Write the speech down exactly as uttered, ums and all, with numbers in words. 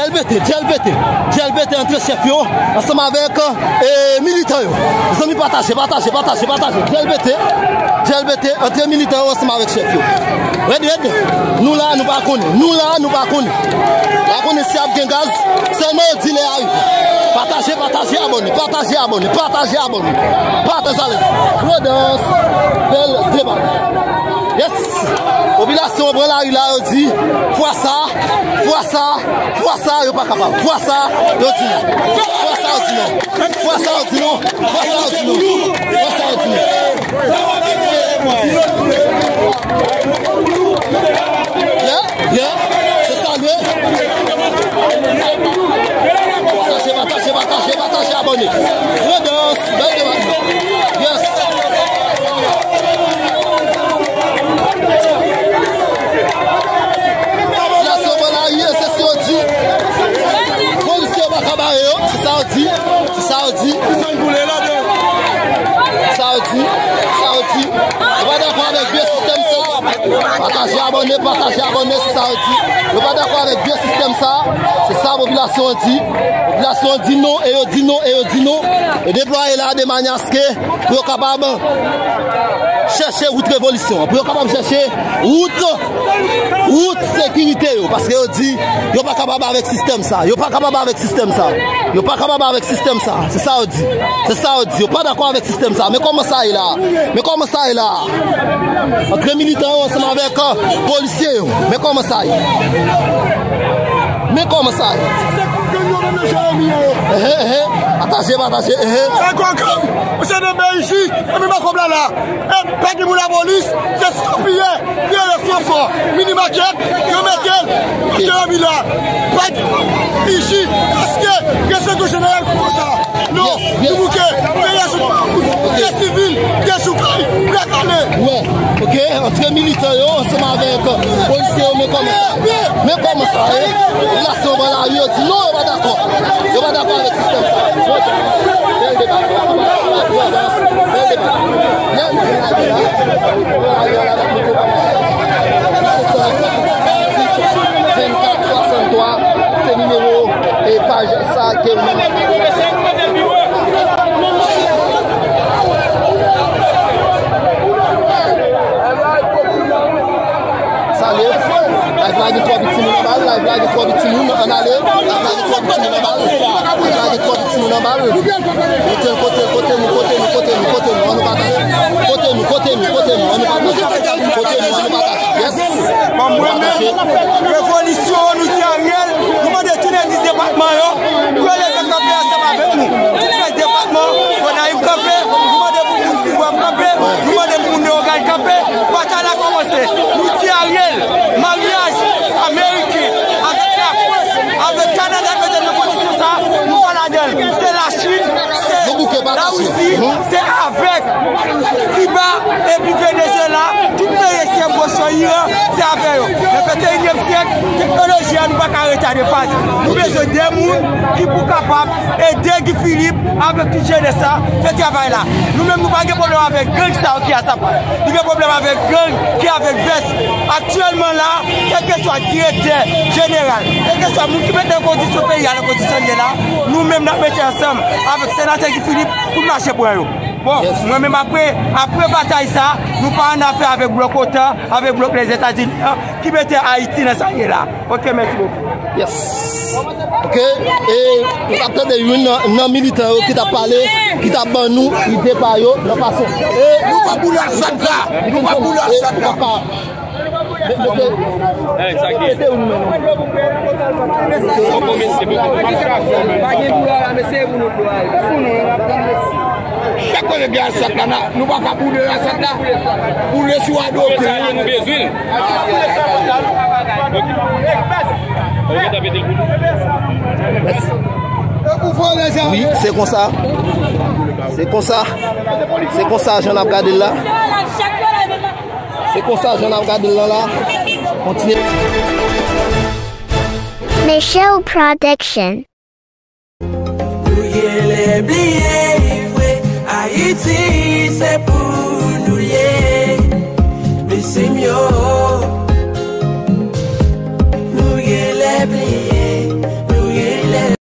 Djèl pete, djèl pete, djèl pete antre chèf yo ansanm avèk, e, militan yo. Mezanmi, pataje, pataje, pataje, pataje. Djèl pete, djèl pete antre militan yo ansanm avèk chèf yo. Rèd, rèd. Nou la, nou pa konnen. Nou la, nou pa konnen. Pa konnen si ap gen gaz. Sèlman yo di lè a rive. Pataje, pataje, abòne. Pataje, abòne. Pataje, abòne. Pataje, alèz. Prudence, bèl deba. Yes. Popilasyon an pran lari la, yo di, fwa sa, fwa sa, fwa sa, yo pa kapab. Fwa sa, yo di non. Fwa sa, yo di non. Fwa sa, yo di non. Fwa sa, yo di non. Fwa sa, yo di non. Yeah, yeah. Se sa l ye. Pataje, pataje, pataje, pataje, abòne. Prudence, bèl deba. Yes. Popilasyon pran lari, se sa yo di. Polisye yo pa ka bare yo, se sa yo di. Se sa yo di. Sa yo di, sa yo di. Yo pa dakò avèk vye sistèm sa. Pataje, abòne, pataje, abòne, se sa yo di. Yo pa dakò avèk vye sistèm sa. Se sa popilasyon an di. Popilasyon an di non, e yo di non, e yo di non. Yo deplwaye la de manyè aske pou yo kapab chèche wout revolisyon an, pou yo kapab chèche wout, wout sekirite yo, paske yo di yo pa kapab avèk sistèm sa, yo pa kapab avèk sistèm sa, yo pa kapab avèk sistèm sa, se sa yo di, se sa yo di, yo pa dakò avèk sistèm sa, men kòman sa ye la, men kòman sa ye la, antre militan yo ansanm avèk, euh, polisye yo, men kòman sa ye, men kòman sa ye. Ehe, ehe. Pataje, pataje, ehe. Sa kòkòm, misye nan B I J, e menm a kòb la la. E pa gen pou lapolis, se sou piyè, piyè yo fò fò. Mini makèt, yo mete l, misye yo vin la. Pa gen isi, paske gen sèt jeneral konsa. Non, nou bouke, peyi a sou twa wout, gen sivil, gen sou kay, prè kale. Wè, ok, antre militan yo ansanm avèk polisye yo, men kòman sa, men kòman sa ye, popilasyon pran lari, yo di non, yo pa dakò, yo pa dakò avèk sistèm sa. Bèl deba, bèl deba. Vennkat swasanntwa, se nimewo e paj sa ke ou menm. Salye. Live la gen twò viktim anba l, live la gen twò viktim, ann ale. Live la gen twò viktim anba l, live la gen twò viktim anba l. Kote, kote, kote nou, kote nou, kote nou, kote nou, ann nou pataje. Kote nou, kote nou, kote nou, ann nou pataje. Kote nou, ann nou pataje. Yes. Bon, mwen menm, revolisyon, nou di Ariel, nou mande tout lè dis depatman yo, pou yo leve kanpe ansanm avèk nou. Tout lè depatman, Gonayiv kanpe, nou mande pou moun Tibwa kanpe, nou mande pou moun Leyogàn kanpe. Batay la kòmanse. Nou di Ariel, maryaj ameriken avèk Lafrans, avèk Kanada, mete nan kondisyon sa, nou pa ladan l. Se Lachin, se Larisi, se avèk Kiba epi Venezuela, tout peyi ekstrèm goch yo, Iran, se avè yo. Nan venteyinyèm syèk, teknoloji a nou pa ka retade faz. Nou bezwen de moun ki pou kapab ede Guy Philippe avèk tout jenès la fè travay la. Nou menm nou pa gen pwoblèm avèk gang sa yo ki a Sapat. Nou gen pwoblèm avèk gang ki avèk vès. Aktyèlman la, kèlkeswa direktè jeneral, kèlkeswa moun ki mete nan kondisyon peyi a nan kondisyon l ye la, nou menm n ap mete ansanm avèk senatè Guy Philippe pou n mache pran yo. Bon, mwen menm apre, apre batay sa, nou pa annafè avèk blòk otan, avèk blòk Lèzetazini an, ki mete Ayiti nan sa l ye la. Ok, mèsi bokou. Yes. Ok, e nou t ap tande youn nan, nan militan yo ki t ap pale, ki t ap ban nou ide pa yo nan fason. E nou pa boule asfalt la, nou pa boule asfalt la. Mete, mete, mete ou nou menm. Pa gen dwa la, mesye, pou nou dwa. Chak kote gen asfalt la, nou pa ka boule asfalt la. Boule sou ado. Sa nou bezwen. Wi, se konsa. Se konsa. Se konsa jan n ap gade l la. Se konsa jan n ap gade l lan la. Kontinye. Michelle Production. Nou genlè bliye vre, Ayiti se